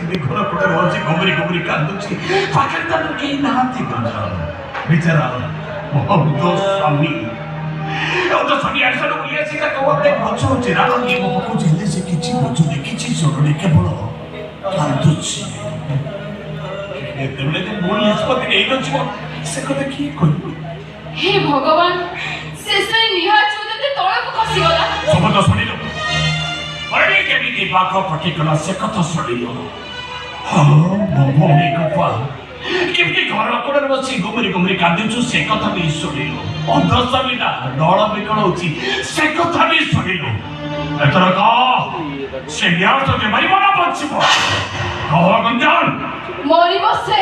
କେମିତି ଘର କୋଣରେ ବସି ଘୁମୁରି ଘୁମୁରି କାନ୍ଦୁଛି। ପାଖରେ ତାର କେହି ନାହାନ୍ତି ଗୁଞ୍ଜନ। ବିଚାରା ମୋ ସ୍ୱାମୀ, ତ ସ୍ୱାମୀ ଆଡୁ ବୁଲି ଆସି ତାକୁ ଅନେକ ବୁଝଉଛି, ରାଗ ନିୟମ ପକଉଛି, ହେଲେ ସେ କିଛି ବୁଝୁନି, କିଛି ଶୁଣୁନି, କେବଳ କାନ୍ଦୁଛି। କେତେବେଳେ ଯେ ଭୁଲ ନିଷ୍ପତ୍ତି ନେଇନଯିବ, ସେ କଥା କିଏ କହିବ? ହେ ଭଗବାନ, ଶେଷରେ ନିହାର ଚୌଧୁରୀ ତଳକୁ ଖସିଗଲା। ସବୁ ତ ଶୁଣିଲୁ। ହରିଣୀ କେମିତି ବାଘ ଫଟିଗଲା, ସେ କଥା ଶୁଣିଲୁ। ହଁ, ମୋ ଭଉଣୀ ଗୋପାଳ କେମିତି ଘର କୋଣରେ ବସି ଗୁମୁରି ଗୁମୁରି କାନ୍ଦୁଛୁ, ସେ କଥା ବି ଶୁଣିଲୁ। ଅନ୍ଧ ସ୍ୱାମୀଟା ଡଳ ବିକଳ ହଉଛି, ସେ କଥା ବି ଶୁଣିଲୁ। ଏଥର କହ, ସେ ନିହାର ତୋତେ ମରିବ ନା ବଞ୍ଚିବ? କହ ଗୁଞ୍ଜନ। ମରିବ ସେ।